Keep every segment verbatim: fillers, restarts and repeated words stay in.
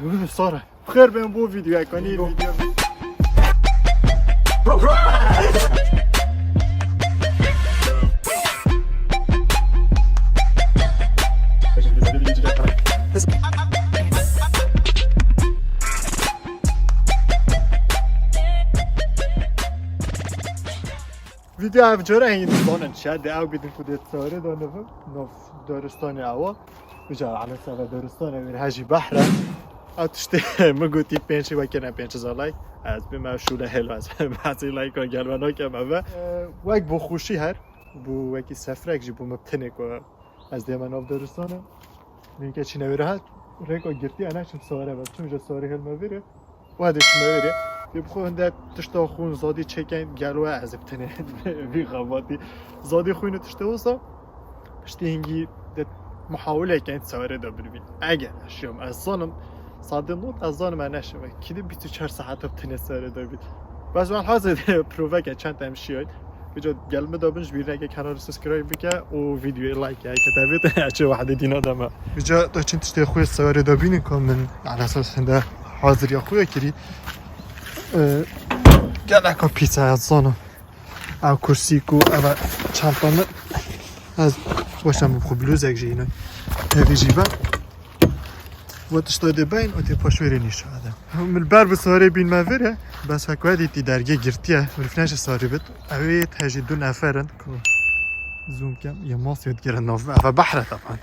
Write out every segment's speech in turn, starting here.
Sara. Xêr bên bo videoya kanî. Video. Video ev cara hîn zanin çi, de ew bidin ku dê sare da nivim, nav daristanê ewa. Bica ala seve daristan ew hejî behre. Ew tiştê min gotî pênc weke ne pênc hezar like. Ez bim ev şûle hêl ez behsê like gel me nakem eve. Wek bo xweşî her, bo wekî sefrek jî bo me tenê ku ez dême nav daristana. Nîke çîne wê rehet, rêka girtî ene çim sare be. Çim ji sare hêl me vêrê. Wa dê çime wêrê. Dê bi xwe hinde tişta xwûn zadî çêken gelo ez ê bi tenê vî xebatî. Zadî xwîn û tiştê wisa. Piştî hingî de muhawileke sare de binivîn. Eger ez şiyam, ez zanim sade not, ez zanim ez neşim. Kî de bîst û çar saet bi tenê sare de bît. Bes welhazir proveke çend em şiyayîn. Vêca gel min de bin, ji bîr neke kanalê subscribe bike û videoyê like ya, ke tevê te çi wahde dîna deme. Vêca da çin tiştê xwe sewere de bînin ku min, yani esas hinde hazir ya xwe kirî. Ee, geleka pîsa ez zanim. Ev kursî ku eve çanta min, ez weşan bim xwe blûzek jî yîne. Evî jî be. Ve tişta dê beyin û tê paşverê nîşa de. Min ber bi sarê bîn me vir e, bes hek we dîtî dergê girtiye, mirov neşe sarê bit. Ew ê te jî du nefer in ku zoom kem, ya masya digirin nav, eve behre taban.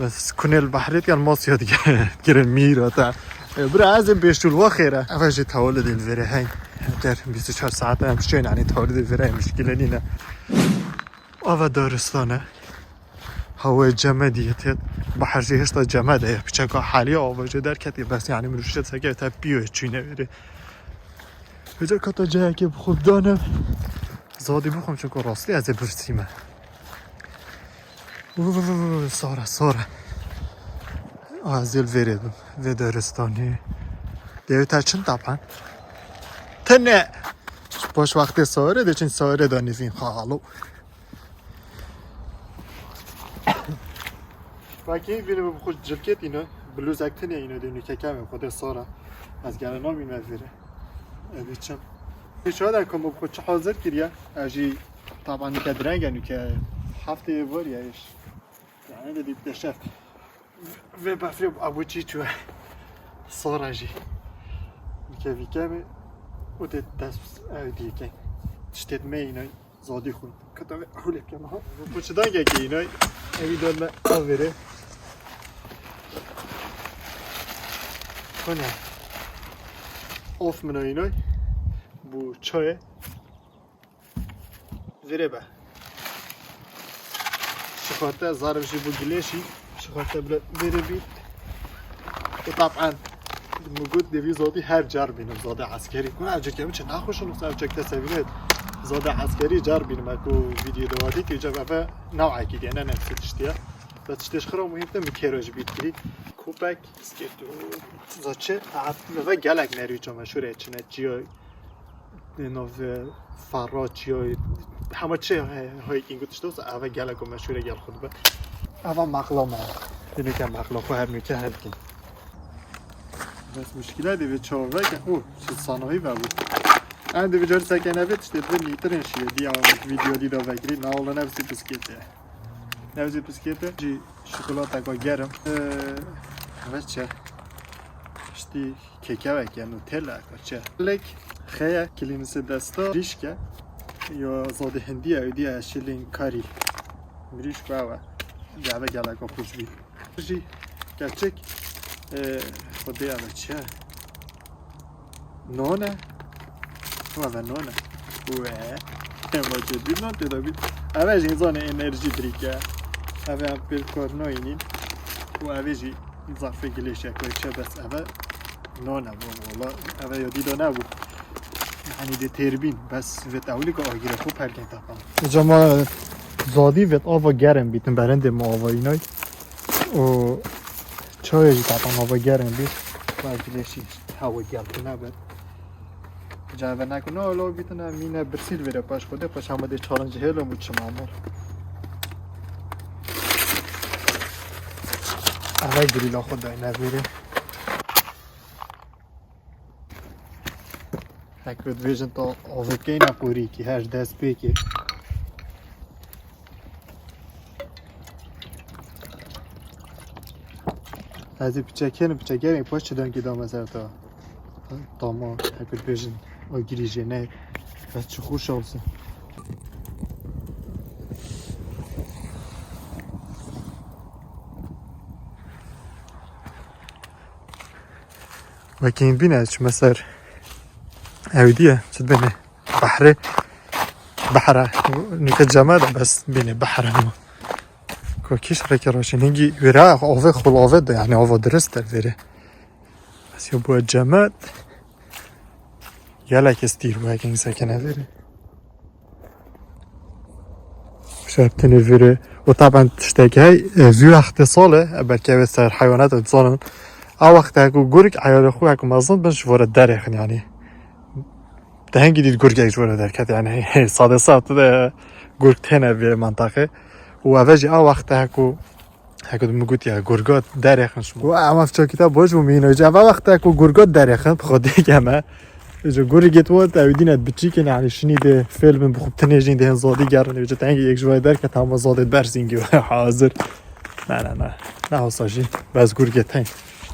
Bes kunê li behrê digirin, masya digirin mîra te. E, bira ez ê pêşûl wa xêre. Eve jî tawalê dê li vêrê hey. Her bîst û çar saet em şên, yani tawalê dê vêrê muşkile nîne. Ava daristan e. Hawayê cemedî yê têt. Bahar jî hêşta cemede ye. Piçeka haliye ava jê derketiye, bes yani mirov şet seke te piyo çûne vêrê. Vêca kata cayekê bi xwe bidane. Zadî bixwim çunku rastî ez ê birsîme. Uuu, sare, sare. A, ez ê li vêrê bim. Vê daristanê. Dê te çin tapan. Tene. Baş wextê sare, dê çin sare de nivîn xalo. Wekî bînim bi xwe cilkêt îne, blûzek tune îne dê nûke kevê xwe dê sara. Ez gere namîme vêre. Evî çim. Şoda ku bi xwe çi hazir kiriye, ez jî taban nûke direng e, nûke heftê voriye iş. Yani de dît deşeft. Vê befrê abû çî çûye. Sara jî. Nûke vîkemê û dê dest ev dîke. Tiştêt me îne. Zadî xwe. Kata ve hulê kem ha. Bu çi dangekê înoy? Evî dön me avêre. Xwene. Of min înoy. Bu çayê. Vêrê be. Şixarte zarif jî bu gilêşî. Şixarte bile vêrê bî. Û taban min got dê vî zadî her car bînim, zadê eskerî. Ku ev cekê min çi naxweş in, ev cek te sevîne zadê eskerî car bînim. Ku vîdyoyê de vadî ki cevebe newekî diye, ne nefsê tiştiye. Ve tiştê ji xira muhîm te min kêro ji bîr kirî. Kopek, skêto. Za çi? Ev ve gelek merî çama şûrê çine çiyo. Navê Ferra çiyo, hema çi he-, hiking û tişt wisa, eve geleko meşhûr e gel xwe dibe. Eva maqla me. Dibê ke maqla xwe her nûke her dikin. Bes muşkile divê çawa veke. Û, çi sanayî ve bû. Em divê car sekene vê tiştê divê nîtirin şiye. Diya video dî da vekirî. Na ola nefsî biskete. Nefsî biskete. Jî Şokolateka germ. Ee, ve çi? Piştî kekewek ya Nutella ka çi? Lek xeye kilînise desta rîşke. Yo zodê hindiye, ew diye şilîn karî. Mirîş ku ew e. Diye ve geleka xweş bî. Jî gerçek, ee, xwedê ev çi? None. Wa ve none. We. Ema cedî non tê de bî. Eve jî zane enerjî drîk e. Eve em pêl kor noyînîn. Û eve jî zafê gilêşe koy çe bes eve none bu. Wala eve ya dî de nebû. Yani de têrbîn. Bes vet ewlî ku agire xwe pergên tapan. Cama zadî vet ava gerem bîtin berendê me ava inay. Û çayê jî tapan ava gerem bît. Bes gilêşî. Hewa geltine be. Cave nako, no, lo bitine mîne birsil vere paş xwe de, paş hema de challenge helo mu çima mor. Eve grila xwe dayne vere. Heke dibêjin ta avêkeyna qorîkî, her dest pêkê. Ez ê piçekên, piçekerên paş çi dengî dame ser ta. Tamam, heke dibêjin o girîjê ne. Ez çi xweş olsun. Wekî bîne çime ser Ewdî ye, çi dibêne? Behrê, behra, nûke cema de bes bîne behra nû. Ko kîş reke roşin, hingî wêra ave xul ave de, yani ava dirist de vêrê. Bes yo bu cemat, gelek stîr bu hekin sekene vêrê. Şertini viri. O taban tiştek hey, e, vî wextê sal e, e, belkî ev ser heywanat dizanin. A wexte ku gurg eyalê xwe ku mezin bin ji vore derêxin yani. Te hengî dît gurgek ji vore derket yani. Sadê sad de gurg têne vê mantaqê. Û eve jî a wexte ku Heke min got ya gurga derêxin şima. Û ema çakî te baş bû mîno. Eva wexte ku gurga derêxin, bi xwe dêke me. Ji gurgê tu te ew dîne biçîkin, yani şinî de filmin bi xwe tinê jîn de hin zadî gerin. Ji tengî yek ji vay derket hema zadê bersîngî hazir. Ne, ne, ne. Ne hasa jî. Bes gurgê teng.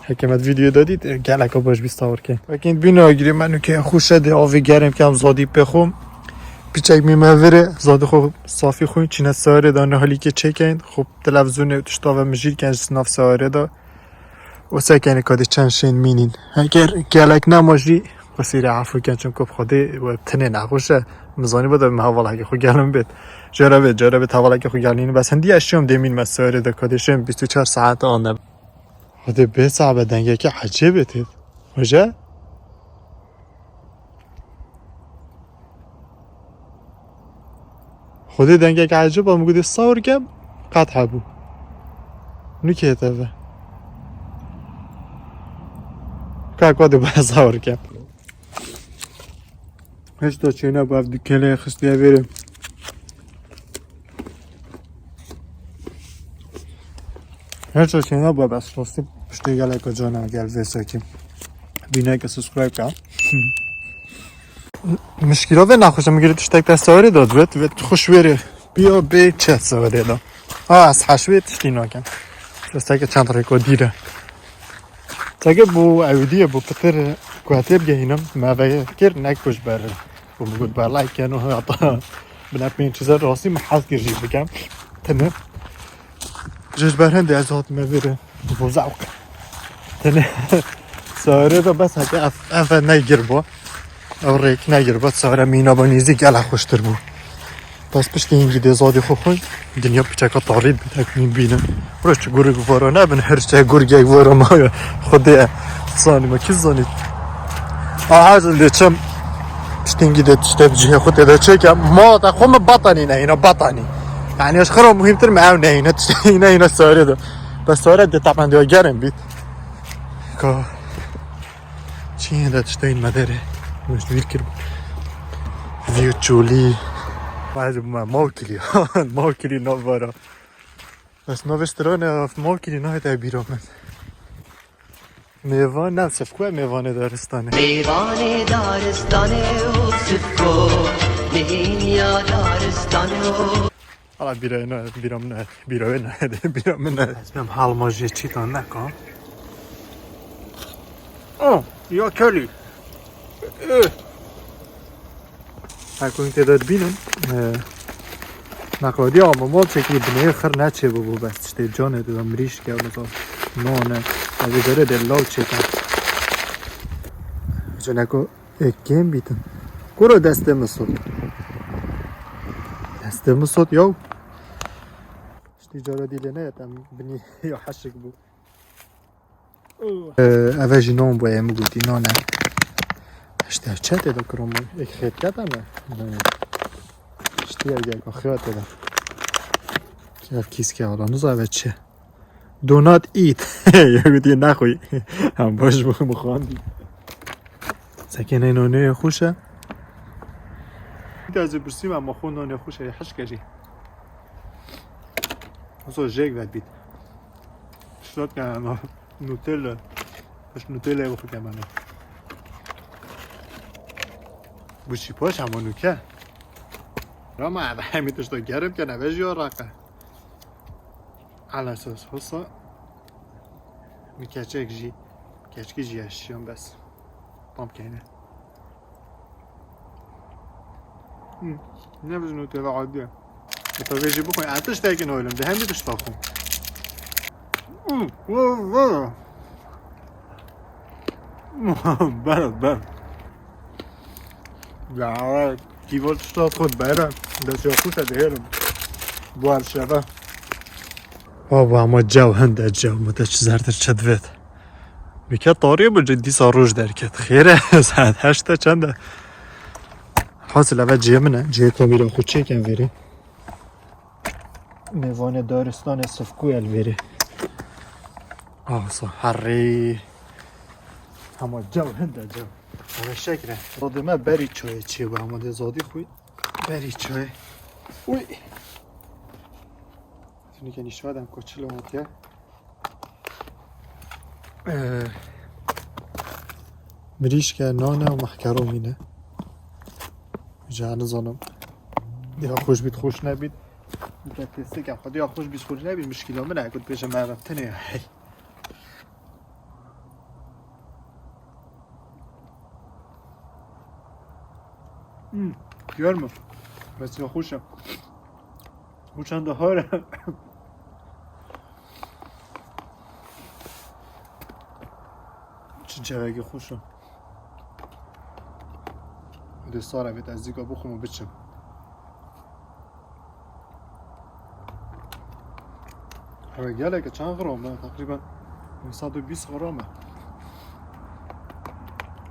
Heke me videoya da dît, geleka baş bî stawir kên. Wekî bîna girê me nûke xweş e de avê germ kem zadî pê xwe. Piçek mî me vire, zadî xwe safî xwe çîne sare da nihalîkê çêkeyn. Xwe Televîzyonê û tişta ve mijîl ken ji nav seyarê de. Û sekenê kadî çend şên mînîn. Heger gelek nema jî qisîrê efû ken çimku bi Xwedê we tinê nexweş e. Min zanî bide min hevalekê xwe gelin bêt. Cara bêt, cara bêt hevalekê xwe gelîn. Bes hindî ez şiyam dê mîn me seyarê de kadî şên bîst û çar saet an ne. Xwedê bê sabe dengekî ecêb e têt. Hoca? Xwedê dengek ecêb a, min gotê sawir kem, qet hebû. Nûkê teve. Ka xwedê ba sawir kem. Hêşta çêne bu ev dukele xistiye vêrê. Her şey şeyine bu bes rastî piştê gelek cana gel vê sekî. Bîneke subscribe ka. Mişkîla vê naxweşe min girê tiştek te sewrê da dibet ve xweş wêrê. Biya bê çet sewrê da. Ha, ez heşwê tiştî nakem. Tişteke çend rêko dîre. Tege bu ewdiye bu pitir kuatê bigehînim. Me vekir nek kuj ber. Û min got, "Belê keno hata bine pênc hezar rastî min hez kir jî bikem." Tene. Ji ber hindê ez hatime vêre. Bo zewq. Tene. Sare de bes heke ev, ev negir bo. Ev rêk negir bo. Sare mîna bo nêzîk gela xweştir bû. Bes piştî hingî dê zadî xwe xwe. Dinya piçeka tarî dibî, tek min bîne. Roj çi gurg vara nebin, her çi gurgek vara ma ya. Xwedê zanî me, kî zanî. Aha, ez lê çim. Piştî hingî dê tiştê bi cihê xwe tê de çêke. Ma te xwe min batanî nehîna, batanî. Yani ez xira muhîmtir me ew nehîna, tiştê nehîna sare de. Bes sare de tapan de germ bît. Ka. Çiyê de tişteyên me derê. Min ji bîr kir. Vî çolî. Vay, ma, mawkilî. Mawkilî navbera. Bes navê strane mawkilî nahête bîra min. Mêvan, ne, sifko e mêvanê daristanê. Mêvanê daristanê û sifko. Nihêniya daristanê û Hala bîra ne, bîra min ne, bîra wê ne, bîra min ne. Ez bêm halma jê çîtan neka. Oh, ya kelî. Eh. Her koyun tê de bînin. Eh. Naqadiya ama mal çekî binê xir neçê bû bû bes. İşte canê de mirîşke, mesela nane. Evi zere de law çêkan. Ceneko. Ê kêm bîtin. Kuro destê min sot. Destê min sot yaw. Ştî cara dîlê neyet em binî ya heşik bû. Ee, eve jî non bûye min gotî nane. İşte çetê de kirom bû. Ek xêt kete mi? İşte ya gel ko xiyatê de. Ev kîske ala niza eve çi? Do not eat. Ya gotî nexwî. Em baş bû min xwendî. Sekene nonê xweş e. Dîta ez ê pirsîm, em xwe nonê xweş e, hişke jî. Oso jêk vedbît. Şirot ke em Nutella. Hiş Nutella ye xwe kemane. Bûşî poş hema nûke. Rama ev hemî tişta germ ke neve jî araqe. Ala esas hosa. Mi keçek jî, keçkî jî yaşiyan bes. Tam keyne. Hmm. Ne bizin o teva adiye. Tabii jî bixwe. Atış tekin oğlum. De hem bir tişta xo. Hmm. Wow, wow. Ber, ber. Ya, kîvo tişta xwe bere. Dest ya xwe şe derim. Bu her şeve. Baba, ama caw hende caw, mı da çi zerdir çi divêt. Bike tarî bu, dîsa roj derket. Xêre, saet heşt e çend e? Hasil eve cihê min e. Cihê kamera xwe çêken verê. Mêvanê daristanê sifkû el verê. Asa herrê. Hema caw hende caw. Eve şekre. Zadê me berî çayê çê bu, ama de zadî xwe. Berî çayê. Uy. Şimdi geniş var, dem koçulu hatiye. Ee, Mirîşke nane û mehkeromî ne. Ji nizanim. Ya xweş bît, xweş nebît. Dike testeke xwedî ya xweş bît, xweş nebît, mişkîla min e, ku dibêje me re tenê. Hey. Hmm, görme. Mesela xweş e. Bu çanda hare. Çi cevegî xweş e. Dê sare bêt, ez dîka bixwim û biçim. Ew gelek e, çend gram e? Teqrîben sed û bîst gram e.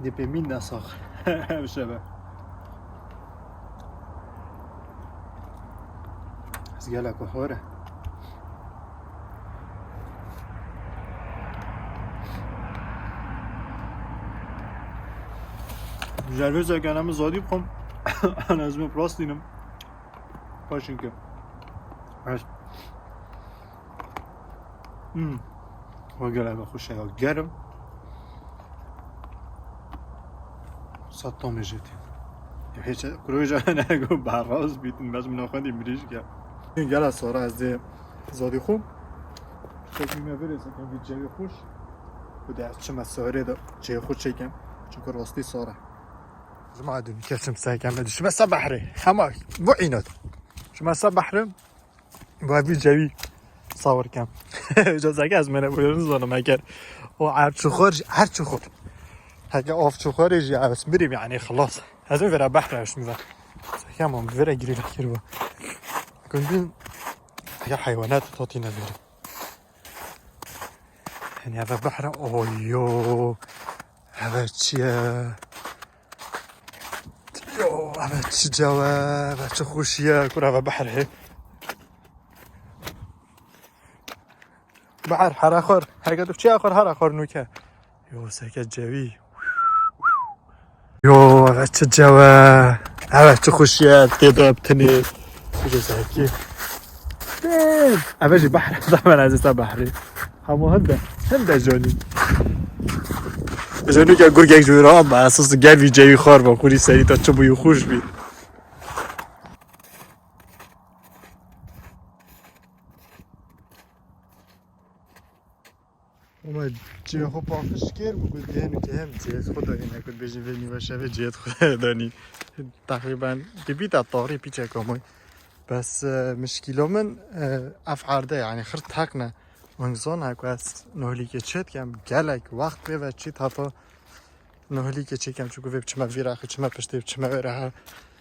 Dê pê mîn ne sax. Ev şeve. Ez gelek hor e. Jervêzeke ne min zadî bixwim. Ana ez min rastînim. Paşinke. Ez Hmm. O gelek xweş e ya, germ. Sed tomê jê tê. Ya hiç kuroja ne go baraz bitin, bes min xwendî mirîşke. Gela sora ez dê zadî xwe. Çekî me verê sekin vî cevî xweş. Bu de ez çime sore de cevî xweş çekim. Çünkü rastî sora. Zima dün kesim sekem de şime se behrê. Hema bu inat. Şime se behrê. Ba vî cewî sawir kem. Cezake ez mene buyurun zanim eger. O her çuxur, her çuxur. Heke of çuxurê jî ez mirîm yani xelas. Ez min vera behre eştim ve. Tamam vera girî lekir bu. Kundin ya hayvanat tatîne veri. Yani eve behre oyo. Eve çi ye? Yo, eve çi cawe, eve çi xweşî ye, kur eve behr hê. Behr, hera xwar, heke tu çi xwar, hera xwar nûke. Yo, seke cewî. Yo, eve çi cawe, eve çi xweşî ye, tê de bitinê. Çi sekî. Eve jî behr, zaman ez esta behrê. Hemû hinde, hinde Johnny. Johnny ke gurgek ji wî re ama esas gel vî cewî xwar be, xwî serî te çi bûyî xweş bî. Ama cihê xwe paqij kir, min got, "Dihên û kehên cihê xwe danî, ne got, bêjin vê nîve şevê cihê xwe danî." Teqrîben dibîta tarî pîçek amoy. Bes, e, mişkîlo min, e, ev erde, yani xir teqne. Min zana ku ez nohlîkê çê dikem, gelek wext pê ve çît heta nohlîkê çêkem, çunku vê biçime vî rexê, çime piştê, biçime wê rehe.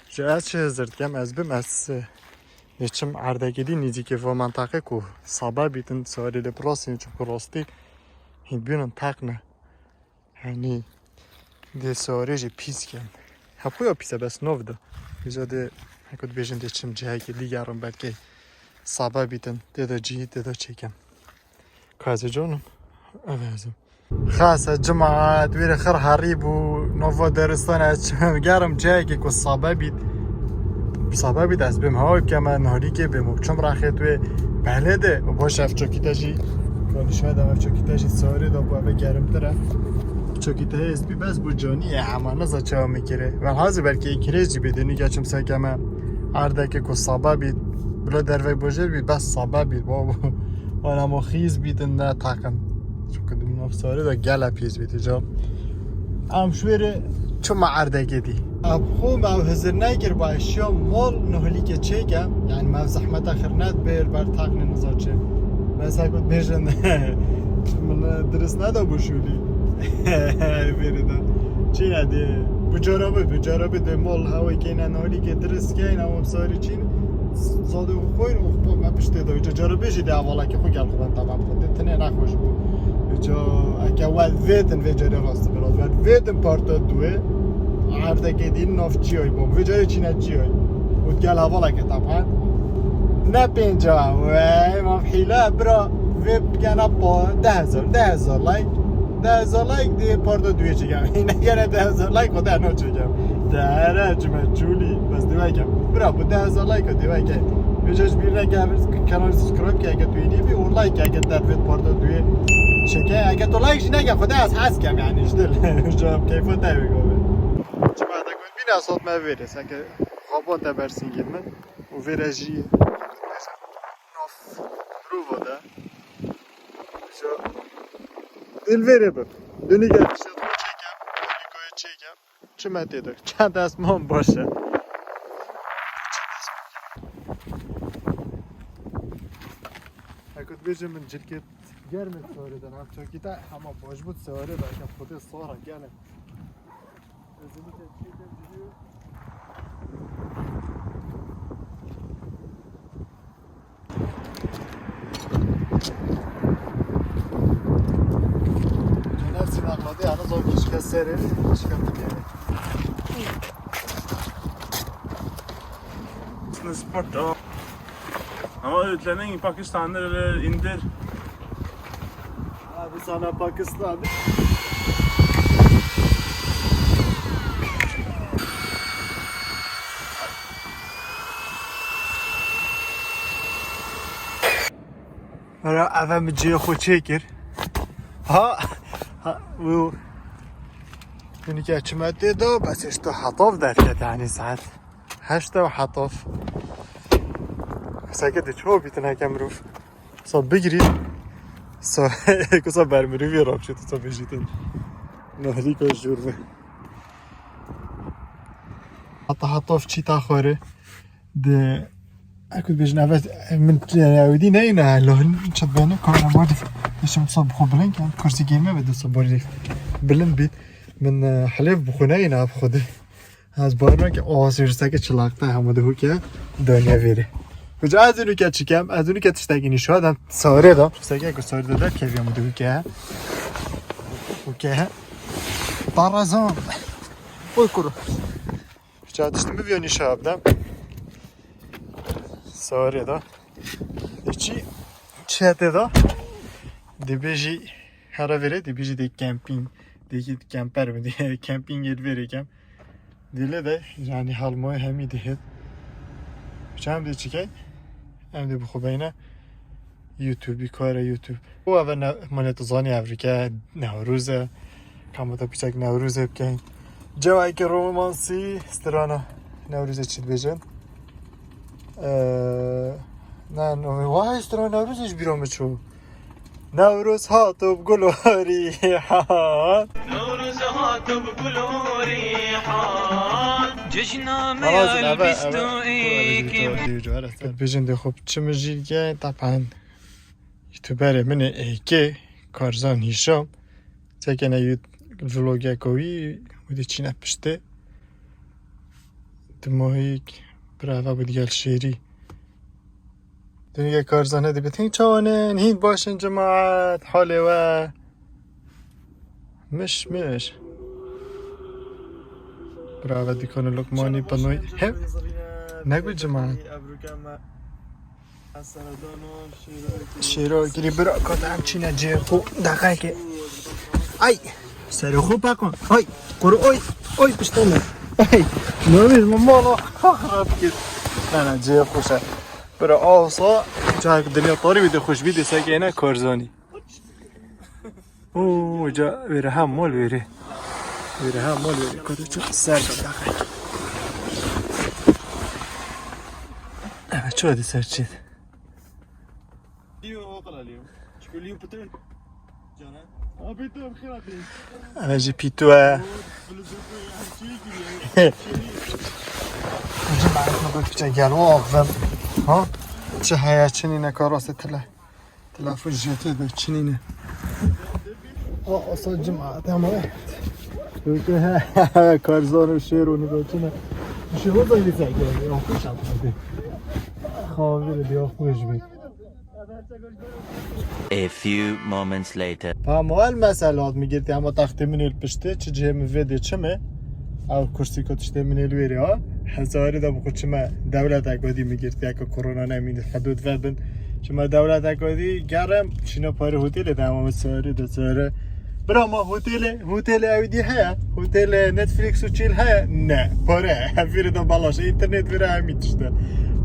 Ji ez çi hizir dikem, ez bim, ez, e, dê çim erdekê dî nîzîkê vê menteqê ku sabe bîtin, sarê lê bi rastî, çunku rastî hîn bînin teqne. Yanî dê sarê jî pîs kem. Hepûya pîs e, bes nov de. Vêca dê, heko dibêjin dê çim cihekê dî gerim belkê sabe bîtin, dê de cihî, dê de çêkem. Ka ez ê canim, ev ez im. Xas e cemaat, wê rê xir herî bû, nova deristana ez çim, gerim cihekê ku sabe bît. Sabe bît ez bêm hewa bikeme, nohlîkê bêm û çim rexê tu ê behlê de û baş ev çokî te jî, konuşma de ev çokî te jî sarê de bû, eve gerimtir e. Çokî te hêz bî bes bû canî ye, hema niza çawa min kire. Welhazî belkî kirêz jî bê, dê nîka çim seke me erdeke ku sabe bît, bila dervek bojêr bît, bes sabe bît, babo. Wana mo xîz bîtin ne taqin. Çimkî di nav sarê de gele pîz bît îca. Em şwêrê çima erdekê dî. Em xwe me ew hizir nekir, ba eşya mol nohlîkê çêke. Yani me ev zehmeta xirnet bêr ber taqnê niza çi. Mesela ku bêjin min dirist neda bû şûlî. Bêrê de. Çîne dê. Bu carabê, bu carabê dê mol hewê keyne nohlîkê dirist keyn, ama sarî çîn. Zadê xwe xweyn û xwe me piştê de. Ca carabê jî dê hevalekê xwe gel xwe ben tamam xwe. Dê tinê nexweş bû. Ca eke we vêtin vê carê rast biraz. We vêtin parta duê. Erdekê dîn nav çiyay bû. Vê carê çîne çiyay. Û gel hevalekê taban. Ne pênca. Wey, maf hîle bira. Vê bigene pa deh hezar, deh hezar like. Deh hezar like dê parta duê çekem. Yine gene deh hezar like o deh no çekem. Dere çime çûlî. Bes dê weke. Bira bu deh hezar like o dê weke. Vêca ji bîr neke, kanal subscribe ke, eke tu yeni bî û like ke, eke te divêt parta duê çeke, eke tu like jî neke, xwe de ez hez kem yani ji dil. Ji keyfa te wê gavê. Çima te got bîne sot me vêrê, seke xaba te bersîngî min û vêre jî naf mirova de. Ji dil vêrê bib. Dûnî gel piştê xwe çêkem, dûnî koyê çêkem. Çi me tê de? Çend esman baş e? Heko dibêje min cilkê germê sarê de, nav çokî te hema baş bû sarê de, heke xwedê sara gele. Ez ê nîke çêkim cihê. Caner Sinakladê, ana zor kişke serê, kişke tıkayı. Sport, tamam. Ama öğütlenin Pakistan'da öyle indir. Abi sana Pakistan. Ara eve min cihê xwe çêkir. Ha, ha, û hinike çime tê de, bes işte hetav derket, yani saet heşt e û hetav. Seke de ço bîtin heke mirov. Sa bigirî, sa, kusa ber mirovî rabçît, sa bijîtin. Nehlîka jûr ve. Heta heta çîta xwarê. De, aku bêjin, evet, min, ew dî neyne, lo çi bene, kara modif. Eşim sa bi xwe bilind kem, kursî girme ve de sa borî bilind bît. Min, e, helêv bi xwe neyne, bi xwe de. Ez bawer nakim, o sêrseke çilaqte hema dihûke daniye vêrê. Kuca ez û nûke çikem, ez û nûke tiştekî nîşa dem sarê de. Tişteke ku sarê de derkevî hema dihûke. Hûke. Tarazan. Oy kuru. Kuca tiştimi viya nîşa dem. Sarê de. Çi, çi tê de? Dibêjî, hera vêrê dibêjî dê kempîng, dê kemper bi, dê kempîngê li vêrê kem. Dê lê de, yani halmoyê hemî dihêt. Çi em dê çi keyn? Em dê bi xwe beyne YouTube, kara YouTube. Û eve ne, monetizanî evrike, Newroz e. Kamata piçek Newrozê bikeyn. Cewayeke romansî, strana Newrozê çi dibêjin? Ee, ne, no, vay, strana Newrozê ji bîra min çû. Newroz hat û bi gul û rîhan. Newroz hat û bi gul û rîhan. Cejna me Xelaz, ya eve, bîst û eve, êkê. Eve, eve, eve, eve. Dibêjin dê xwe çi min jî dike, taban. YouTuberê min ê êkê, Karzan Hîşam. Çekene yut-, vlogeke wî, wî diçîne piştê. Dimahîk, birava bû digel şêrî. Dûnî Karzan hedi bitin çawanin, hîn başin cemaat, halê we. Miş miş. Birava dîkonu Lokmanî panoy. Hev. Negu cemaat. Şêro girî bira kata em çîne cihê xwe deqeke. Ay! Serê xwe paqon. Ay! Kuru oy! Oy piştê me. Ay! Navîz min mala xirab kir. Ne ne cihê xwe şe. Bira awsa cihek dinya tarî bide xweş bide sekene Karzanî. Oo, hoca vêre ha mol vêre. Vêre ha mol vêre. Kodu çi ser bak. Evet, çoğu da ser çi. Yok, o kadar yok. Çıkıyor, pıtır. Cana. Abi, tamam, kıra. Evet, ji pîtû e. Cemaat ne kadar piçe gel, o axvem. Ha? Çi heye, çi nîne, karası tile. Telefon jete de çi nîne. O, o son cemaat ama. Peki, he, he, he, Karzan û Şêr û Nîbaçine. Şêr o da bir şey geldi. Yok, hiç atmadı. Xavir diyor, hoş bir. A few moments later. Tamam, o el mesela ad mi girdi ama taxtê min el pişti, çi cihê min vê dê çi mi? Ew kursî ku tiştê min el wêrê ha. Hezarî de bi xwe çime dewletek odî mi girdi, eke korona nemîn hidûd vebin. Çime dewletek odî gerem, çîna parê hotelê de ama min sarî de sarî. Bira ma hotelê, hotelê ew dî heye? Hotelê Netflix û çîl heye? Ne. Pare. Vîrê de belaş. Înternet vîrê hemî tişt e.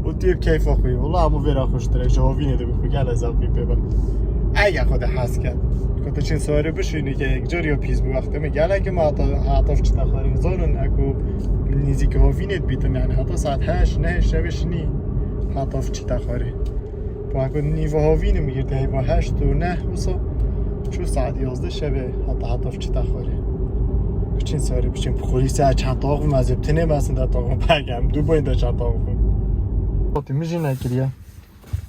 Û tu yê bi keyfa xwe yî. Wela hemû vêra xweştir e. Ji havînê de bi xwe gele zewqî pê be. Ege xwe de hez ket. Ku tu çin sarê bişînî ke yek car ya pîs bi wextê me. Gelek me hata, hata çita xwarî. Zanin eku nîzîk havînê dibîtim. Yani hata saet heşt, neh şevê şinî. Hata çita xwarî. Weko nîva havînê min girtî heyva heşt û neh wisa çû saet yazdeh şevê heta heta çita xwarê. Biçin sarê biçin bi xurî se çend taxim ez ê bi tinê mesin de taxim pekem. Du boyun de çend taxim. Xotî min jî nekiriye.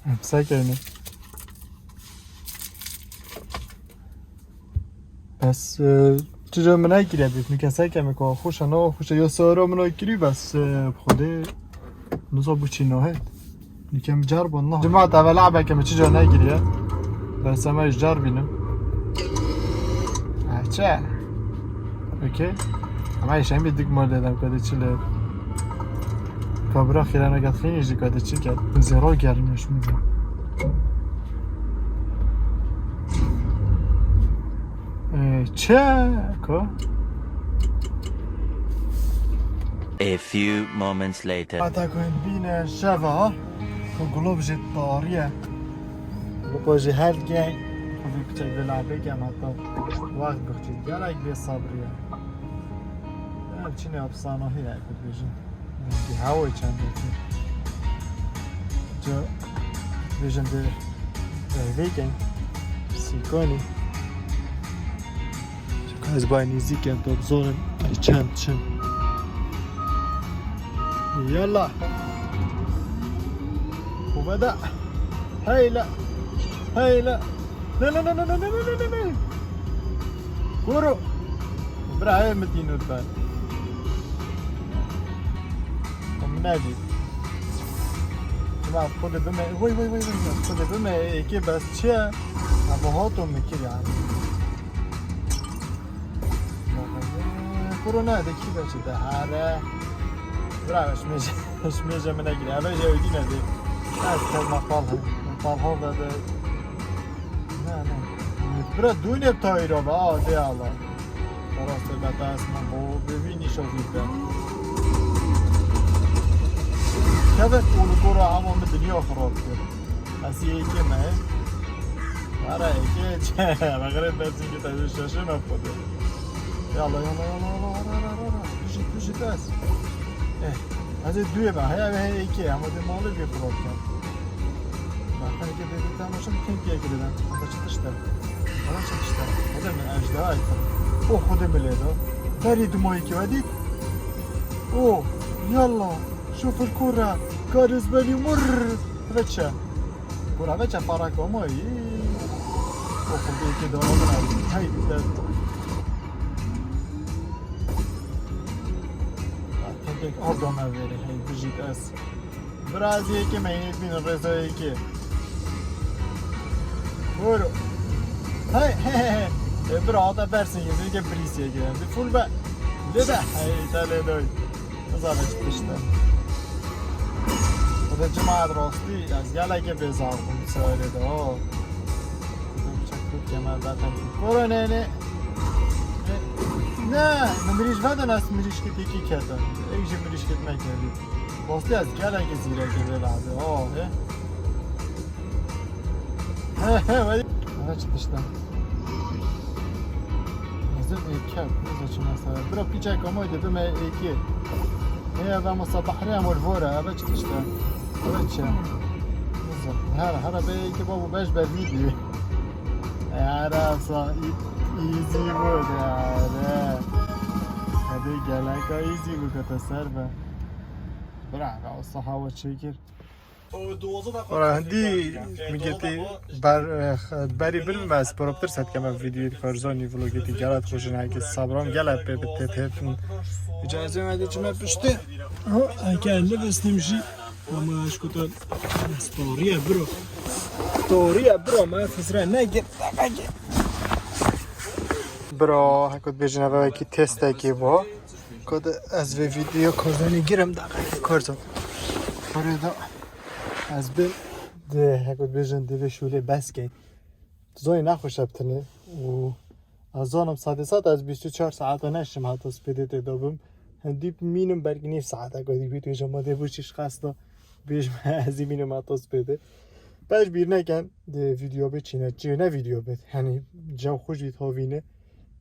Em sekeyne. Bes, e, çica min nekiriye bît, nûke seke min ka xweşe, na xweşe, yo sara min kirî, bes, e, bi Xwedê niza bû çî nahêt. Nûke min ceriband na. Cemaat, eve le'beke min çica nekiriye. Bes, em ê ji car bînin. E, çi? Okey. Em ê şemî dik mal dedem, kadê çi lê. Kabira xîrana ket xînî jî kadê çi ket. Zêro germ ya şmî. Ee, çeko. A few moments later. Hata ku hûn bîne şeva, ku gulov jî tarî ye. Li xwe jî hel ke, xwe vî piçek vê labê ke, em heta wext bixçît. Gelek bê sebrî ye. Em çinê efsanahî ye, ku dibêjin. Hewayê çend dikin. Ca bêjin de, e, vêken, sîkanî. Çeka ez bay nêzîk em, to bizonin, ay çend çin. Yalla. Kuvveda. Heyle. Heyle. Ne, ne, ne. Kuro. Bira, ev min tî nût be. Min nedî. Çima xwe de bime. Vay, vay, vay, vay. Xwe de bime. Êkê bes çi ye? Ama hato min kir yani. Kuro ne de kî de çi de here. Bira, şmêje, şmêje min nekir. Eve je ew dî ne de. Ez kez maqal he. Maqal ha ve de. Ne, ne. Bira, dûnê tayîra be, a, de Allah. Rast e, beta esma bo, bi vî nîşa vî be. Kevek û li gora hema min dinya xirab kir. Ez yê yekê me. Ara yekê, me xirab bersin ki te şaşırma xwe de. Yalla, yalla, yalla, yalla, ara, ara, ara, ara. Bijî, bijî bes. Eh. Ez ê duyê me, heya ve heye êkê, ama dê malê bê xirab ken. Bak, heke bê bê temaşa kim piyê gireden. Ama çi tişte. Ama çi tişte. O da min ejdeha aytın. O xudê mi lê da. Berî dumayê ki ve dît. O, yalla, şoför kora, gariz belî murr. Ve çe. Kora ve çe para komo, iyi. O xudê ki de ona hey, de. Tek tek av da me vêrê, hey, bijît ez. Bira, ez yekê me, yê bînin rêza yekê. Buyur. Hey, hey, hey, hey. E, bira, hata bersin, yê zêke birîs yekê. Bir full be. Lê de, hey, te lê doy. Nizane çi tişt e. Xwedê cemaat rastî, ez gelekê bêzar bûm serê de, ha. Çekût kemer zaten. Koronene. Ne, min mirîş vedin, ez mirîşkê têkî ketin. Êk jî mirîşkê me kevî. Rastî ez gelekê zîrekê vê lade, ha, he. He, he, ve. He, çi tişt e. Ê, ket, nizam çi mesela. Bira piçek ama de bime êkê. Ê, eve masa bahre ama vore, eve çi işte. Eve çi? Nizam. Her, her be êkê babu beş be video. Her asa easy mode ya. Hadi gelek easy bu kata ser be. Bira, asa hava çekir. Ora hindî min getî ber, berî bin me ez proptir set keme videoyê dikar zanî vlogê dî gelat xwe jin heke sabram gele pê bi tê têtin. Îcazê me dê çime piştî. Heke nivistîm jî. Ama ez kuta storiye bro. Storiye bro me fizre ne gir. Bro heko dibêjin eve wekî testekî bo. Kod ez vê video kozanî girim da korzo. Parê da ez bi de heko dibêjin divê şûlê bes key. Zoyê nexweş e bi tinê û ez zanim sadê sad ez bîst û çar saeta neşim heta spêdê tê de bim. Hindî mînim belkî nîv saeta ku dî bît wêje ma dê bu çi şixas da bêjme ez ê mînim heta spêdê. Beş bîr nekin de video bê çîne çi ne video bê. Hani cew xweş bît havîne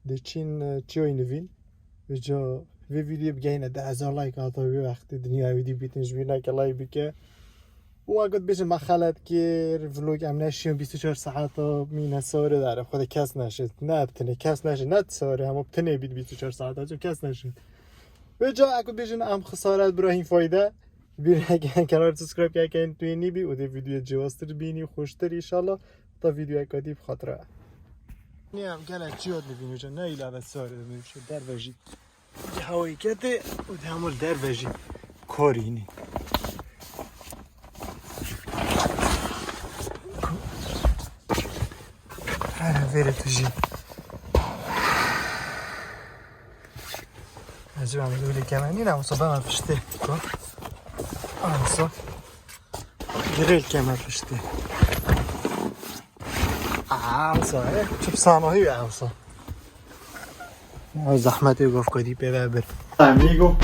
de çîn çiyoy nivîn. Vêca vê videoyê bigehîne deh hezar like hata wê wextê dinya wî dî bîtin ji bîr neke like bike. Û egot bêjin me xelet kir, vlog em neşiyon bîst û çar saeta mîne sare dere. Xwedê kes neşit. Ne bi tenê kes neşit. Ne sare hema bi tenê bît bîst û çar saeta. Çim kes neşit. Vêca egot bêjin em xisaret bira hîn fayde. Bîr neke kenar subscribe keke tu yê nîbî û dê videoyê cihaztir bînî xweştir inşallah. Ta videoyeka dî bi xatira. Ne em gele çiyot dibîn hocam. Ne îlave sare dibîn şu derve jî. Di hewayî ketê û di hemû li derve jî kor înî. Here vêrê tu jî. Ez ê em li wî keme nîne, wisa beme piştê. Ko? Wisa. Girêl keme piştê. Aa, wisa, e? Çi bi sanahî wî wisa. Ya zehmetê gof kodî pê ve bir. Amigo.